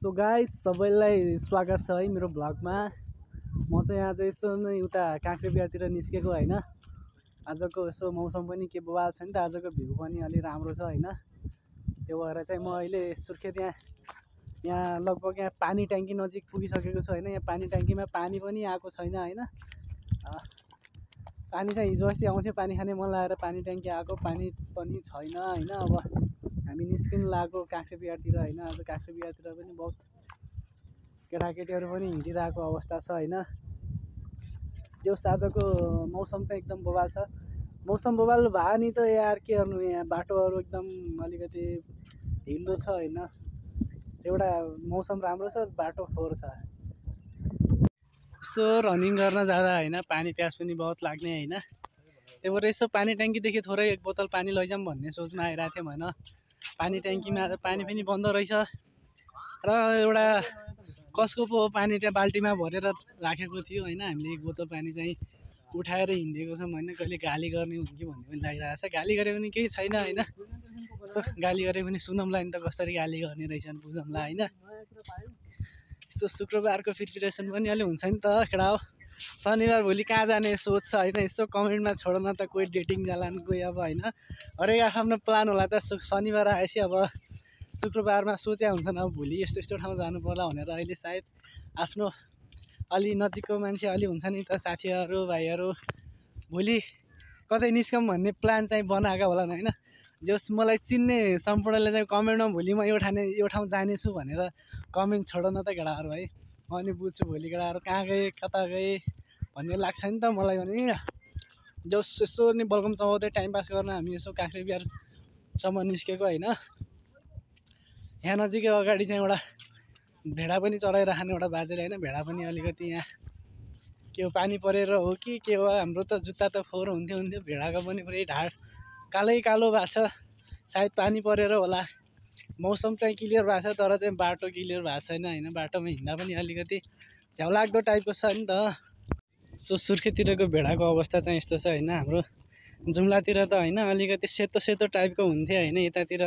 So guys सबैलाई स्वागत छ है मेरो भ्लगमा। म चाहिँ आज यसो नै उता काँक्रे बिहातिर निस्केको हैन। आजको यसो मौसम पनि के बवाल छ नि त, आजको भ्यू पनि अलि राम्रो छ हैन। त्यो भएर चाहिँ म अहिले सुर्खेत यहाँ लगभग यहाँ पानी ट्याङ्की नजिक पुगिसकेको छु हैन। यहाँ पानी ट्याङ्कीमा पानी पनि आएको छैन हैन। पानी चाहिँ हिजो अस्ति आउँथ्यो पानी खाने मन लागेर, पानी ट्याङ्की आएको पानी पनि छैन हैन। अब हामी निस्किन लागेको काँक्रे बिहारतिर हैन। आज काँक्रे बिहारतिर पनि बहुत केटाकेटीहरू पनि हिँडिरहेको अवस्था छ हैन। जो आजको मौसम चाहिँ एकदम बवाल छ। मौसम बवाल भए नि त यार के गर्नु, यहाँ बाटोहरू एकदम अलिकति हिलो छ हैन। एउटा मौसम राम्रो छ, बाटो फोहोर छ। यसो रनिङ गर्न जाँदा हैन पानी प्यास पनि बहुत लाग्ने हैन। त्यही भएर यसो पानी ट्याङ्कीदेखि थोरै एक बोतल पानी लैजाऊँ भन्ने सोचमा आइरहेको थियौँ हैन। पानी ट्याङ्कीमा आज पानी पनि बन्द रहेछ र एउटा कसको पो पानी त्यहाँ बाल्टीमा भरेर राखेको थियो हैन। हामीले एक बोतल पानी चाहिँ उठाएर हिँडेको छौँ हैन। कहिले गाली गर्ने हुन् कि भन्ने पनि लागिरहेको छ। गाली गरे पनि केही छैन हैन। यसो गाली गरे पनि सुनौँला नि त, कसरी गाली गर्ने रहेछन् बुझौँला हैन। यसो शुक्रबारको प्रिपरेसन पनि अलि हुन्छ नि त केटा हो। शनिबार भोलि कहाँ जाने सोच छ हैन। यसो कमेन्टमा छोड न त, कोही डेटिङ जालान् कोही अब हैन। हरेक आफ्नो प्लान होला त। शनिबार आएपछि अब शुक्रबारमा सोच्या हुन्छन् अब भोलि यस्तो यस्तो ठाउँ जानु पर्ला भनेर। अहिले सायद आफ्नो अलि नजिकको मान्छे अलि हुन्छ नि त, साथीहरू भाइहरू भोलि कतै निस्कौँ भन्ने प्लान चाहिँ बनाएका होला हैन। जस मलाई चिन्ने सम्पूर्णले चाहिँ कमेन्टमा भोलि म यो ठाउँ जानेछु भनेर कमेन्ट छोड न त केटाहरू है। म पनि बुझ्छु भोलि केटाहरू कहाँ गए कता गए भन्ने लाग्छ नि त मलाई पनि। जस यसो नि बलगम चलाउँदै टाइम पास गर्न हामी यसो काँक्रे बिहारसम्म निस्केको हैन। यहाँ नजिकै अगाडि चाहिँ एउटा भेडा पनि चढाइराख्ने एउटा बाजेले हैन। भेडा पनि अलिकति यहाँ के हो पानी परेर हो कि के हो, हाम्रो त जुत्ता त फोहोर हुन्थ्यो। भेडाको पनि पुरै ढाड कालै कालो भएको छ, सायद पानी परेर होला। मौसम चाहिँ क्लियर भएको छ तर चाहिँ बाटो क्लियर भएको छैन हैन। बाटोमा हिँड्दा पनि अलिकति झ्याउलाग्दो टाइपको छ नि त। सो सुर्खेततिरको भेडाको अवस्था चाहिँ यस्तो छ हैन। हाम्रो जुम्लातिर त हैन अलिकति सेतो सेतो टाइपको हुन्थ्यो हैन। यतातिर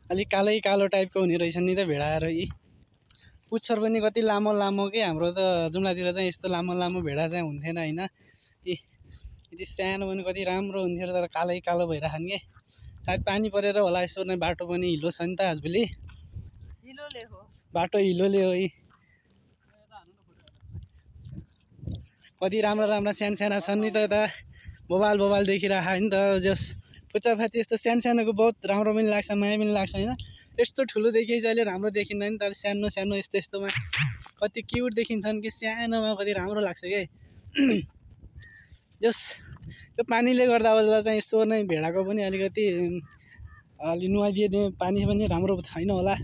अलिक कालै कालो टाइपको हुने रहेछन् नि त भेडाहरू। यी पुच्छर पनि कति लामो लामो के, हाम्रो त जुम्लातिर चाहिँ यस्तो लामो लामो भेडा चाहिँ हुन्थेन हैन। यति सानो पनि कति राम्रो हुन्थ्यो तर कालै कालो भइराछन् के। सायद पानी परेर होला। यसो नै बाटो पनि हिलो छ नि त आजभोलि। बाटो हिलोले हो। कति राम्रा राम्रा साना छन् नि त यता, बबाल देखिरहेको नि त। जस फुच्चाफाची यस्तो सानोको बहुत राम्रो पनि लाग्छ, माया पनि लाग्छ हैन। यस्तो ठुलो देखिए चाहिँ अहिले राम्रो देखिँदैन नि त। सानो सानो यस्तोमा कति क्युट देखिन्छन् कि, सानोमा कति राम्रो लाग्छ के। जस त्यो पानीले गर्दा होला चाहिँ यसो नै भेडाको पनि अलिकति अलि नुहाइदिने पानी पनि राम्रो छैन होला।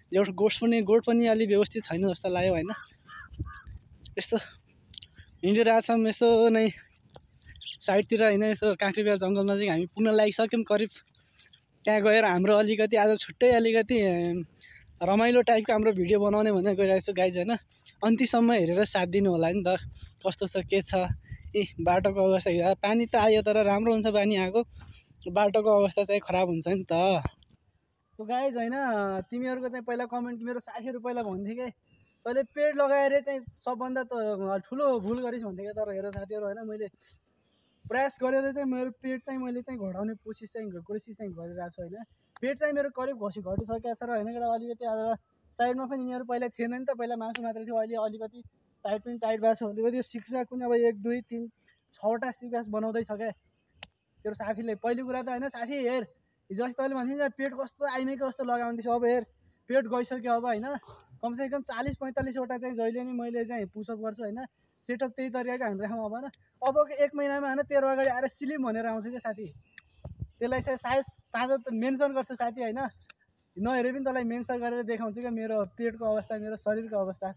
गोठ पनि अलि व्यवस्थित छैन जस्तो लाग्यो हैन। यस्तो हिँडिरहेको छौँ यसो नै साइडतिर हैन। यसो काँक्रे बिहार जङ्गल नजिक हामी पुग्न लागिसक्यौँ करिब। त्यहाँ गएर हाम्रो अलिकति आज छुट्टै अलिकति रमाइलो टाइपको हाम्रो भिडियो बनाउने भनेर गइरहेको छु गाइज हैन। अन्तिमसम्म हेरेर साथ दिनु होला नि त, कस्तो छ के छ। बाटोको अवस्था पानी त आयो तर राम्रो हुन्छ पानी आएको, बाटोको अवस्था चाहिँ खराब हुन्छ नि त। सो गाइज हैन, तिमीहरूको चाहिँ पहिला कमेन्ट मेरो साथीहरू पहिला भन्थे कि तैँले पेड लगाएर चाहिँ सबभन्दा त ठुलो भुल गरिस् भन्थे क्या। तर हेर साथीहरू हैन, मैले प्रयास गरेर चाहिँ मेरो पेट चाहिँ मैले चाहिँ घटाउने कोसिस चाहिँ गरिरहेको छु हैन। पेट चाहिँ मेरो करिब घटिसकेको छ र हैन केटा। अलिकति आज साइडमा पनि यिनीहरू पहिला थिएन नि त, पहिला मासु मात्र थियो। अहिले अलिकति साइड पनि टाइट भएको छ। अलिकति यो सिक्स प्याक पनि अब 1 2 3 6वटा सिक्स प्याक बनाउँदैछ क्या तेरो साथीले। पहिलो कुरा त हैन साथी हेर, हिजो अस्ति तैँले भन्थ्यो नि पेट कस्तो आइमेको कस्तो लगाउँदैछ। अब हेर पेट गइसक्यो अब हैन। कमसेकम 40-45वटा चाहिँ जहिले नि मैले चाहिँ पुसअप गर्छु हैन। सेटअप त्यही तरिकाको हामी राखौँ अब हैन। अब 1 महिनामा हैन तेरो अगाडि आएर स्लिम भनेर आउँछु क्या साथी। त्यसलाई चाहिँ सायद साँझ मेन्सन गर्छु साथी हैन। नहेरे पनि तँलाई मेन्सन गरेर देखाउँछु क्या मेरो पेटको अवस्था, मेरो शरीरको अवस्था।